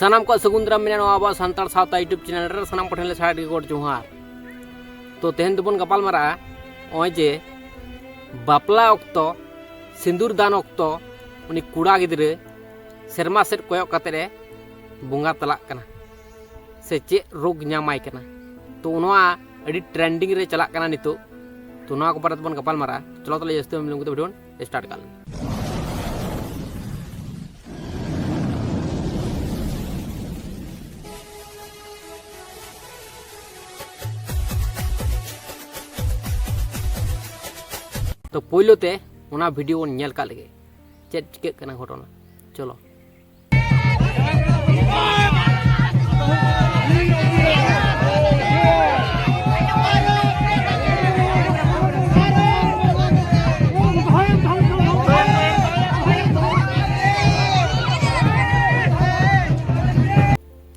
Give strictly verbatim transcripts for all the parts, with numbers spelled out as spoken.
ᱥᱟᱱᱟᱢ ᱠᱚᱣᱟᱜ ᱥᱟᱹᱜᱩᱱ ᱫᱟᱨᱟᱢ ᱢᱮᱱᱟᱜᱼᱟ ᱱᱚᱣᱟ ᱟᱵᱚᱣᱟᱜ ᱥᱟᱱᱛᱟᱲ ᱥᱟᱶᱛᱟ YouTube ᱪᱮᱱᱮᱞ ᱨᱮ᱾ ᱥᱟᱱᱟᱢ ᱠᱚᱴᱷᱮᱱ ᱞᱮ ᱥᱟᱭ ᱟᱹᱰᱤ ᱜᱚᱰ ᱡᱚᱦᱟᱨ᱾ ᱛᱚ ᱛᱮᱦᱮᱧ ᱫᱚᱵᱚᱱ ᱜᱟᱯᱟᱞ ᱢᱟᱨᱟᱜᱼᱟ ᱱᱚᱜᱼᱚᱭ ᱡᱮ ᱵᱟᱯᱞᱟ ᱚᱠᱛᱚ ᱥᱤᱸᱫᱩᱨ ᱫᱟᱱ ᱚᱠᱛᱚ ᱩᱱᱤ ᱠᱚᱲᱟ ᱜᱤᱫᱽᱨᱟᱹ ᱥᱮᱨᱢᱟ ᱥᱮᱫ ᱠᱚᱭᱚᱜ ᱠᱟᱛᱮ ᱮ ᱵᱚᱸᱜᱟ ᱛᱟᱞᱟᱜ ᱠᱟᱱᱟ ᱥᱮ ᱪᱮᱫ ᱨᱳᱜᱽ ᱧᱟᱢᱟᱭ ᱠᱟᱱᱟ᱾ ᱛᱚ ᱱᱚᱣᱟ ᱟᱹᱰᱤ ᱴᱨᱮᱱᱰᱤᱝ ᱨᱮ ᱪᱟᱞᱟᱜ ᱠᱟᱱᱟ ᱱᱤᱛᱚᱜ᱾ ᱛᱚ ᱱᱚᱣᱟ ᱠᱚ ᱵᱟᱨᱮ ᱛᱮᱵᱚᱱ ᱜᱟᱯᱟᱞ ᱢᱟᱨᱟᱜᱼᱟ᱾ ᱪᱚᱞᱚ ᱛᱟᱦᱞᱮ ᱡᱟᱹᱥᱛᱤ ᱵᱟᱝ ᱵᱤᱞᱚᱢ ᱠᱟᱛᱮ ᱵᱷᱤᱰᱤᱭᱳ ᱵᱚᱱ ᱥᱴᱟᱨᱴ ᱠᱟᱜ ᱞᱮᱜᱮ᱾ ᱛᱚ ᱯᱳᱭᱞᱳ ᱛᱮ ᱚᱱᱟ ᱵᱷᱤᱰᱤᱭᱳ ᱵᱚᱱ ᱧᱮᱞ ᱠᱟᱜ ᱞᱮᱜᱮ, ᱪᱮᱫ ᱪᱤᱠᱟᱹᱜ ᱠᱟᱱᱟ ᱜᱷᱚᱴᱚᱱᱟ᱾ ᱪᱚᱞᱚ᱾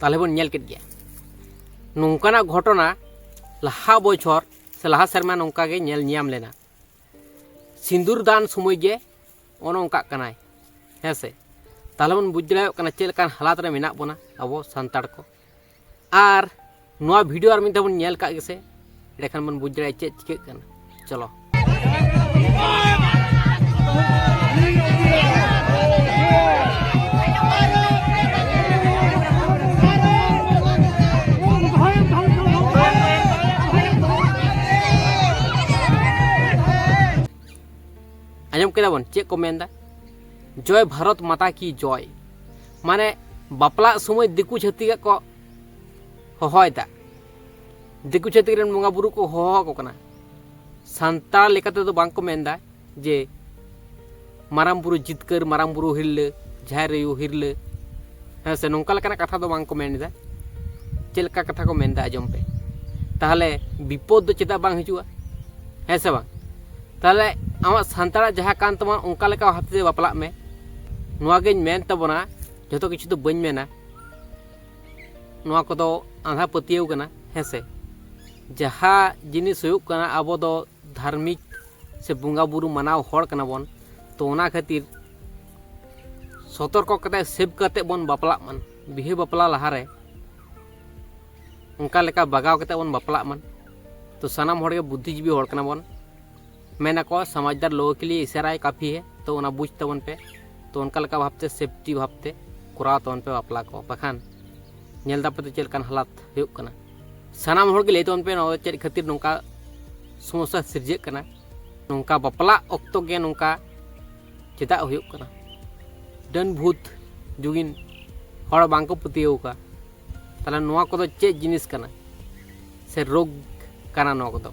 ᱛᱟᱦᱞᱮ ᱵᱚᱱ ᱧᱮᱞ ᱠᱮᱫ ᱜᱮᱭᱟ ᱱᱚᱝᱠᱟᱱᱟᱜ ᱜᱷᱚᱴᱚᱱᱟ ᱞᱟᱦᱟ ᱵᱚᱪᱷᱚᱨ ᱥᱮ ᱞᱟᱦᱟ ᱥᱮᱨᱢᱟ ᱱᱚᱝᱠᱟ ᱜᱮ ᱧᱮᱞ ᱧᱟᱢ ᱞᱮᱱᱟ᱾ ᱥᱤᱸᱫᱩᱨ ᱫᱟᱱ ᱥᱚᱢᱚᱭ ᱜᱮ ᱚᱱᱮ ᱚᱱᱠᱟᱜ ᱠᱟᱱᱟᱭ, ᱦᱮᱸ ᱥᱮ? ᱛᱟᱦᱞᱮ ᱵᱚᱱ ᱵᱩᱡᱽ ᱫᱟᱲᱮᱭᱟᱜ ᱠᱟᱱᱟ ᱪᱮᱫ ᱞᱮᱠᱟᱱ ᱦᱟᱞᱟᱛ ᱨᱮ ᱢᱮᱱᱟᱜ ᱵᱚᱱᱟ ᱟᱵᱚ ᱥᱟᱱᱛᱟᱲ ᱠᱚ᱾ ᱟᱨ ᱱᱚᱣᱟ ᱵᱷᱤᱰᱤᱭᱳ ᱟᱨ ᱢᱤᱫ ᱫᱷᱟᱣ ᱵᱚᱱ ᱧᱮᱞ ᱠᱟᱜ ᱜᱮᱥᱮ, ᱮᱸᱰᱮᱠᱷᱟᱱ ᱵᱚᱱ ᱵᱩᱡᱽ ᱫᱟᱲᱮᱭᱟᱜᱼᱟ ᱪᱮᱫ ᱪᱤᱠᱟᱹᱜ ᱠᱟᱱᱟ᱾ ᱪᱚᱞᱚ᱾ ᱟᱸᱡᱚᱢ ᱠᱮᱫᱟ ᱵᱚᱱ ᱪᱮᱫ ᱠᱚ ᱢᱮᱱᱫᱟ? "ᱡᱚᱭ ᱵᱷᱟᱨᱚᱛ ᱢᱟᱛᱟ ᱠᱤ ᱡᱚᱭ", ᱢᱟᱱᱮ ᱵᱟᱯᱞᱟᱜ ᱥᱚᱢᱚᱭ ᱫᱤᱠᱩ ᱪᱷᱟᱹᱛᱤᱠᱟᱜ ᱠᱚ ᱦᱚᱦᱚᱭᱮᱫᱟ, ᱫᱤᱠᱩ ᱪᱷᱟᱹᱛᱤᱠ ᱨᱮᱱ ᱵᱚᱸᱜᱟ ᱵᱩᱨᱩ ᱠᱚ ᱦᱚᱦᱚ ᱟᱠᱚ ᱠᱟᱱᱟ᱾ ᱥᱟᱱᱛᱟᱲ ᱞᱮᱠᱟ ᱛᱮᱫᱚ ᱵᱟᱝ ᱠᱚ ᱢᱮᱱᱫᱟ ᱡᱮ ᱢᱟᱨᱟᱝ ᱵᱩᱨᱩ ᱡᱤᱛᱠᱟᱹᱨ, ᱢᱟᱨᱟᱝ ᱵᱩᱨᱩ ᱦᱤᱨᱞᱟᱹ, ᱡᱟᱦᱮᱨ ᱟᱭᱳ ᱦᱤᱨᱞᱟᱹ, ᱦᱮᱸ ᱥᱮ, ᱱᱚᱝᱠᱟ ᱞᱮᱠᱟᱱᱟᱜ ᱠᱟᱛᱷᱟ ᱫᱚ ᱵᱟᱝ ᱠᱚ ᱢᱮᱱ ᱮᱫᱟ᱾ ᱪᱮᱫ ᱞᱮᱠᱟ ᱠᱟᱛᱷᱟ ᱠᱚ ᱢᱮᱱ ᱮᱫᱟ ᱟᱸᱡᱚᱢ ᱯᱮ᱾ ᱛᱟᱦᱚᱞᱮ ᱵᱤᱯᱚᱫ ᱫᱚ ᱪᱮᱫᱟᱜ ᱵᱟᱝ ᱦᱤᱡᱩᱜᱼᱟ? ᱦᱮᱸ ᱥᱮ ᱵᱟᱝ? ᱛᱟᱦᱚᱞᱮ ᱟᱢᱟᱜ ᱥᱟᱱᱛᱟᱲᱟᱜ ᱡᱟᱦᱟᱸ ᱠᱟᱱ ᱛᱟᱢᱟ ᱚᱱᱠᱟ ᱞᱮᱠᱟ ᱵᱷᱟᱵᱽ ᱛᱮ ᱵᱟᱯᱞᱟᱜ ᱢᱮ᱾ ᱱᱚᱣᱟ ᱜᱤᱧ ᱢᱮᱱ ᱛᱟᱵᱚᱱᱟ, ᱡᱷᱚᱛᱚ ᱠᱤᱪᱷᱩ ᱫᱚ ᱵᱟᱹᱧ ᱢᱮᱱᱟ, ᱱᱚᱣᱟ ᱠᱚᱫᱚ ᱟᱸᱫᱷᱟ ᱯᱟᱹᱛᱭᱟᱹᱣ ᱠᱟᱱᱟ, ᱦᱮᱸ ᱥᱮ᱾ ᱡᱟᱦᱟᱸ ᱡᱤᱱᱤᱥ ᱦᱩᱭᱩᱜ ᱠᱟᱱᱟ, ᱟᱵᱚ ᱫᱚ ᱫᱷᱟᱨᱢᱤᱠ ᱥᱮ ᱵᱚᱸᱜᱟ ᱵᱩᱨᱩ ᱢᱟᱱᱟᱣ ᱦᱚᱲ ᱠᱟᱱᱟ ᱵᱚᱱ, ᱛᱚ ᱚᱱᱟ ᱠᱷᱟᱹᱛᱤᱨ ᱥᱚᱛᱚᱨᱠᱚ ᱠᱟᱛᱮ, ᱥᱮᱵᱷ ᱠᱟᱛᱮ ᱵᱚᱱ ᱵᱟᱯᱞᱟᱜ ᱢᱟ᱾ ᱵᱤᱦᱟᱹ ᱵᱟᱯᱞᱟ ᱞᱟᱦᱟᱨᱮ ᱚᱱᱠᱟ ᱞᱮᱠᱟ ᱵᱟᱜᱟᱣ ᱠᱟᱛᱮ ᱵᱚᱱ ᱵᱟᱯᱞᱟᱜ ᱢᱟ᱾ ᱛᱚ ᱥᱟᱱᱟᱢ ᱦᱚᱲᱜᱮ ᱵᱩᱫᱽᱫᱷᱤᱡᱤᱵᱤ ᱦᱚᱲ ᱠᱟᱱᱟ ᱵᱚᱱ᱾ ᱢᱮᱱᱟᱠᱚ ᱥᱟᱢᱟᱡᱽᱫᱟᱨ ᱞᱳᱜ ᱠᱮ ᱞᱤᱭᱮ ᱤᱥᱟᱨᱟ ᱦᱤ ᱠᱟᱯᱷᱤ ᱦᱮ, ᱛᱚ ᱚᱱᱟ ᱵᱩᱡᱽ ᱛᱟᱵᱚᱱ ᱯᱮ᱾ ᱛᱚ ᱚᱱᱠᱟ ᱞᱮᱠᱟ ᱵᱷᱟᱵᱽᱛᱮ ᱥᱮᱯᱴᱤ ᱵᱷᱟᱵᱽᱛᱮ ᱠᱚᱨᱟᱣ ᱛᱟᱵᱚᱱ ᱯᱮ ᱵᱟᱯᱞᱟ ᱠᱚ, ᱵᱟᱠᱷᱟᱱ ᱧᱮᱞ ᱫᱟᱯᱮ ᱛᱚ ᱪᱮᱫ ᱞᱮᱠᱟᱱ ᱦᱟᱞᱟᱛ ᱦᱩᱭᱩᱜ ᱠᱟᱱᱟ᱾ ᱥᱟᱱᱟᱢ ᱦᱚᱲ ᱜᱮ ᱞᱟᱹᱭ ᱛᱟᱵᱚᱱ ᱯᱮ ᱱᱚᱣᱟ ᱫᱚ ᱪᱮᱫ ᱠᱷᱟᱹᱛᱤᱨ ᱱᱚᱝᱠᱟ ᱥᱚᱢᱚᱥᱥᱟ ᱥᱤᱨᱡᱟᱹᱜ ᱠᱟᱱᱟ, ᱱᱚᱝᱠᱟ ᱵᱟᱯᱞᱟ ᱚᱠᱛᱚ ᱜᱮ ᱱᱚᱝᱠᱟ ᱪᱮᱫᱟᱜ ᱦᱩᱭᱩᱜ ᱠᱟᱱᱟ? ᱰᱟᱹᱱ ᱵᱷᱩᱛ ᱡᱩᱜᱤᱱ ᱦᱚᱲ ᱵᱟᱝ ᱠᱚ ᱯᱟᱹᱛᱭᱟᱹᱣ ᱟᱠᱚᱣᱟ᱾ ᱛᱟᱦᱚᱞᱮ ᱱᱚᱣᱟ ᱠᱚᱫᱚ ᱪᱮᱫ ᱡᱤᱱᱤᱥ ᱠᱟᱱᱟ ᱥᱮ ᱨᱳᱜᱽ ᱠᱟᱱᱟ ᱱᱚᱣᱟ ᱠᱚᱫᱚ?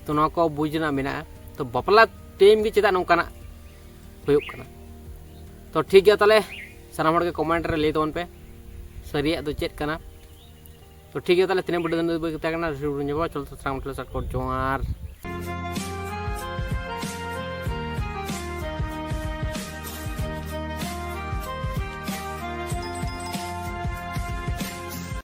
ᱛᱚ ᱱᱚᱣᱟ ᱠᱚ ᱵᱩᱡᱽ ᱨᱮᱱᱟᱜ ᱢᱮᱱᱟᱜᱼᱟ᱾ ᱛᱚ ᱵᱟᱯᱞᱟ ᱴᱟᱭᱤᱢ ᱜᱮ ᱪᱮᱫᱟᱜ ᱱᱚᱝᱠᱟᱱᱟᱜ ᱦᱩᱭᱩᱜ ᱠᱟᱱᱟ? ᱛᱚ ᱴᱷᱤᱠ ᱜᱮᱭᱟ, ᱛᱟᱦᱚᱞᱮ ᱥᱟᱱᱟᱢ ᱦᱚᱲ ᱜᱮ ᱠᱚᱢᱮᱱᱴ ᱨᱮ ᱞᱟᱹᱭ ᱛᱟᱵᱚᱱ ᱯᱮ ᱥᱟᱹᱨᱤᱭᱟᱜ ᱫᱚ ᱪᱮᱫ ᱠᱟᱱᱟ᱾ ᱛᱚ ᱴᱷᱤᱠ ᱜᱮᱭᱟ, ᱛᱟᱦᱚᱞᱮ ᱛᱤᱱᱟᱹᱜ ᱵᱷᱤᱰᱤᱭᱳ ᱫᱚ ᱛᱟᱦᱮᱸ ᱠᱟᱱᱟ, ᱡᱚᱦᱟᱨ᱾